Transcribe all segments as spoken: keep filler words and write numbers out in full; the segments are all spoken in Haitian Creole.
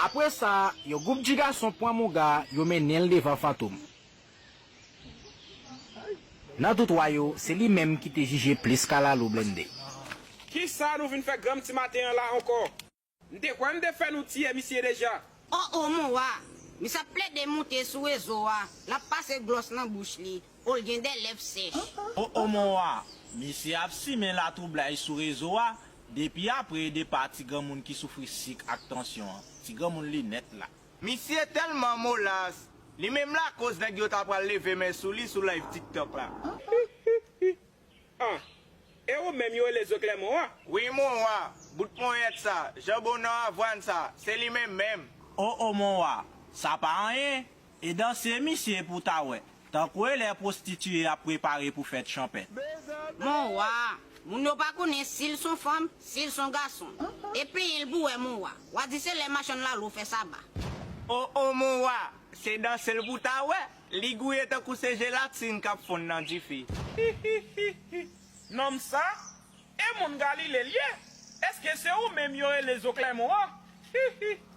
Apre sa, yon gwoup ti gason pran Monga, yo mennen l devan Fantom. Nan tou twa yo, se li menm ki te jije plis kalalou blende. Kisa nou vin fè granm ti maten an la ankò? M te kwè m te fè nou tiye misye deja. O o Monwa, misye ap plede moute sou rezo a, l ap pase glòs nan bouch li, o l gen de lèv sèch. O o Monwa, misye ap simen latwoublay sou rezo a, depi apre depa ti granmoun ki soufri sik ak tansyon an, ti granmoun linèt la. Misye tèlman molas, li menm lakoz nèg yo ta pral leve men sou li sou live TikTok la. Ah, e ou menm yo rele Zoklèmon an? Wi Monwa, bout ponyèt sa, janbon nan avwàn sa, se li menm menm. O o Monwa, sa pa anyen, e danse misye pou w ta wè, tankou e lè pwostitiye ap prepare pou fèt chanpèt. Monwa, moun yo pa konnen si l s on fanm, si l s on gason. E plenyen l pou wè Monwa. W a di se lè machann lalo fè saba. O o Monwa, se danse l pou w ta wè, li gouye tankou se jelatin k ap fonn nan dife. Nonm sa, e moun Galile l ye? Èske se ou menm yo rele Zoklèmon an?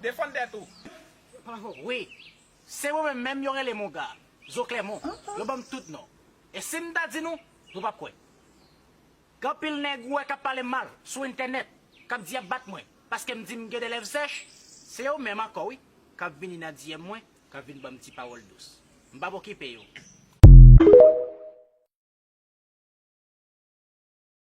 Defann tèt ou. Wi, se mwen menm menm yo rele Monga, Zoklèmon, yo ban m tout non. E si m ta di nou, nou p ap kwè. Gen anpil nèg ou wè k ap pale m mal sou entènèt, k ap di y ap bat mwen, paske m di m gen de lèv sèch, se yo menm ankò wi, k ap vini nan D M mwen, k ap vin ban m ti pawòl dous. M p ap okipe yo.